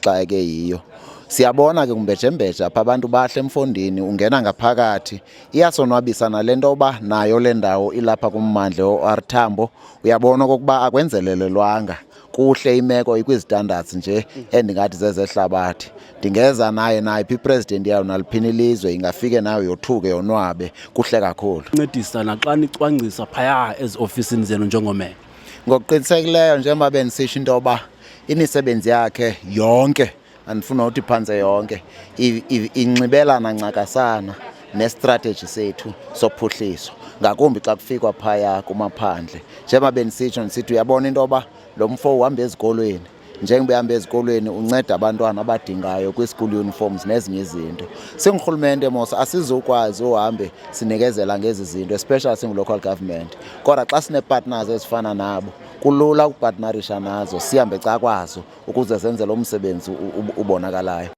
Xake yiyo. Siyabona ke kumbejembeje apha, abantu bahle emfondini, ungena ngaphakathi. Iyasonwabisa nale nto yoba nayo le ndawo ilapha kummandla o-R Tambo. Uyabona okokuba akwenzelelelwanga kuhle, imeko ikwizitandards nje endingathi zezehlabathi. Ndingeza naye nayiphi ipresident yayo naliphini ilizwe, ingafike nayo yothuke yonwabe, kuhle kakhulu. Ncedisa naxa nicwangcisa phaya eziofisini zenu njengomeya. Ngokuqinisekileyo, njengoba bendisitsho into yoba imisebenzi yakhe yonke, andifuna uthi phantse yonke, inxibelana ncakasana nestrategy sethu sophuhliso, ngakumbi xa kufikwa phaya kumaphandle. Njengoba bendisitsho ndisithi uyabona into yoba lo mfo uhamba ezikolweni, njengoba ehamba ezikolweni unceda abantwana abadingayo kwi-school uniforms nezinye izinto. Singurhulumente mos asizukwazi uhambe sinikezela ngezi zinto, especially singu-local government, kodwa xa sinee-partners ezifana nabo kulula ukupartnerisha nazo, sihambe cakwazo ukuze senze lo msebenzi ubonakalayo.